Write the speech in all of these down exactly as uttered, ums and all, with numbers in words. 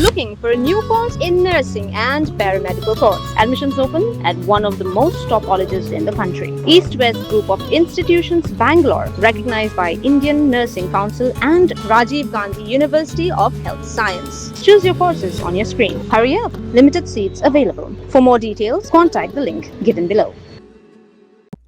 Looking for a new course in nursing and paramedical course? Admissions open at one of the most top colleges in the country. East West Group of Institutions, Bangalore, recognized by Indian Nursing Council and Rajiv Gandhi University of Health Science. Choose your courses on your screen. Hurry up, limited seats available. For more details, contact the link given below.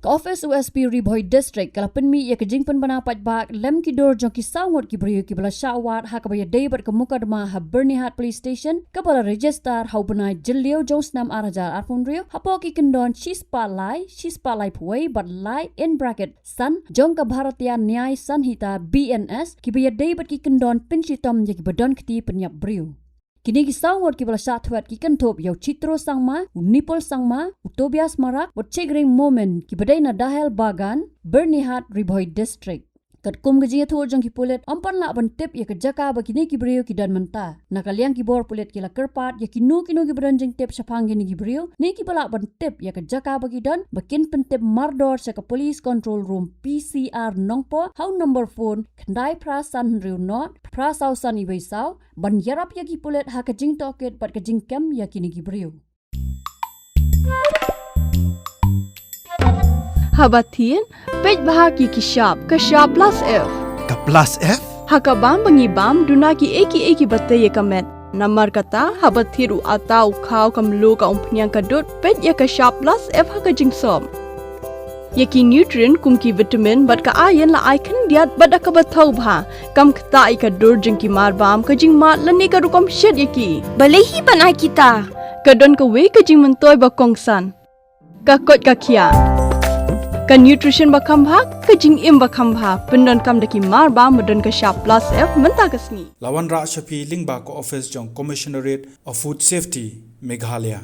Ka office u S P Ri Bhoi District ka la pynmih ïa ka jingpynbna paidbah lem ki dur jong ki saw ngut ki briew kiba la shah wad ha kaba ïadei bad ka mukadma ha Byrnihat Police Station kaba la register ha u bnai Jylliew jong u snem ar hajar arphew hynriew hapoh ki kyndon shispah lai, shispah laiphew wei bad lai, in bracket san, jong ka Bharatiya Nyay Sanhita, B N S, kiba ïadei bad ki kyndon pynshitom ïa kiba don kti pynïap briew. Kine ki saw ngut kiba la shah thwet ki kynthup ïa u Chitro Sangma, u Nipul Sangma, u Tobias Marak bad Chegring Momin, kiba dei na Dahel Bagan, Byrnihat, Ri Bhoi District. Katkum ka jingïathuh jong ki pulit, ym pat lah ban tip ïa ka jaka ba kine ki briew ki don mynta. Na ka liang ki bor pulit ki la kyrpad ïa kino kino kiba don jingtip shaphang kine ki briew ne kiba lah ban tip ïa ka jaka ba ki don, ba kin pyntip mardor sha ka Police Control Room, P C R, Nongpoh ha u number phone khyndai phra san hynriew nod phra saw san wei saw, ban ïarap ïa ki pulit ha ka jingtohkit bad ka jingkem ïa kine ki briew. Haba thied, peit bha ïa ki shap, ka shap plus F. Ka plus F? Ha ka bam ba ngi bam, duna kiei kiei kiba tei ïa ka met. Namar kata, haba thied u atta, u khaw, ka mluh, ka umphniang, ka dud, peit ïa ka shap plus F ha ka jingsop. Ïa ki nutrient kum ki vitamin bad ka iron la ai khyndiat bad da kaba thaw bha. Kam ktah ïa ka dur jong ki marbam, ka jingmad lane ka rukom shet ïa ki. Balei hi ban ai kita? Ka don kawei ka jingmyntoi ba kongsan. Ka koit ka khiah. Ka nutrition ba kham bha, ka jingim ba kham bha. Pyndonkam da ki marbam ba don ka shap plus F mynta ka sngi. La wanrah sha phi lyngba ka office jong Commissionerate of Food Safety, Meghalaya.